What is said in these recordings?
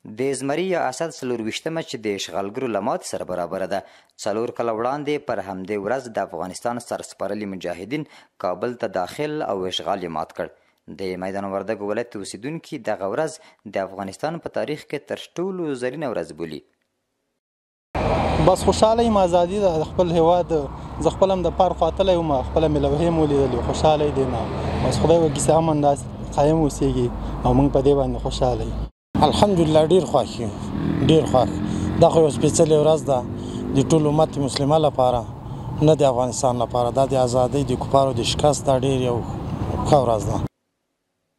د زمري یا اسد 24مه چې د اشغالګرو له ماتې سره برابره ده، 4 کاله وړاندې پر همدې ورځ د افغانستان سرسپارلي مجاهدین کابل ته داخل او اشغال یې مات کړ. د میدان وردګو ولایت اوسېدونکي دغه ورځ د افغانستان په تاریخ کې تر ټولو زرینه ورځ بولي. بس خوشاله یم، ازادي ده د خپل هیواد. زه خپل هم د پار خوا تللی وم، خپله مې لوحې مې ولیدلې، خوشاله دی نه. بس خدای وکړي چې امن داسې قایم اوسېږي او موږ په دې باندې خوشاله یو. الحمدلله ډیر خوښ یو، ډیر خوښ. دا خو یو سپېڅلې ورځ ده د ټول امت مسلمه لپاره، نه د افغانستان لپاره. دا د ازادۍ، د کفارو د شکست، دا ډیر یو ښه ورځ ده.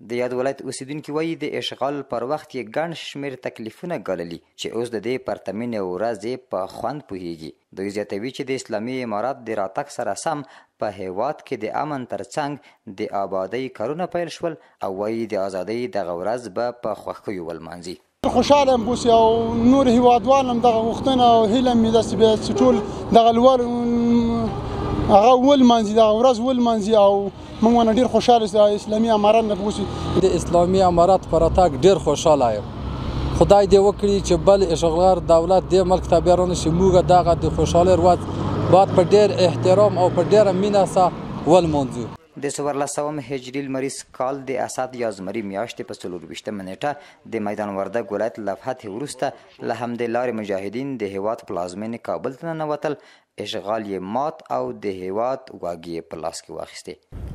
د یاد ولایت اوسېدونکي وایي، د اشغال پر وخت یې ګڼ شمېر تکلیفونه ګاللي چې اوس د دې پرتمینې ورځې په خوند پوهیږي. دوی زیاتوي چې د اسلامي امارت د راتګ سره سم په هیواد کې د امن ترڅنګ د آبادۍ کارونه پیل شول او وایي د ازادۍ دغه ورځ به په خوښیو ولمانځي. خوشاله یم اوس، او نور هیوادوال هم دغه غوښتنه او هیله مې ده چې بیا چې ټول دغه لوړ هغه ولمانځي، دغه ورځ ولمانځي، او موږ باندې ډېر خوشاله یو اسلامي امارت نه. اوس د اسلامي امارت په راتګ ډېر خوشاله یم. خدای دې وکړي چې بل اشغالګر دولت دې ملک ته بیا رانه شي. موږ دغه د خوشحالۍ ورځ باید په ډېر احترام او په ډېره مینه سره ولمانځو. د 1400 هجري لمریز کال د اسد یا زمري میاشتې په 24مه نېټه د میدان وردګ ولایت له فتحې وروسته له همدې لارې مجاهدین د هیواد پلازمېنې کابل ته ننوتل، اشغال یې مات او د هیواد واګي یې په لاس کې واخیستې.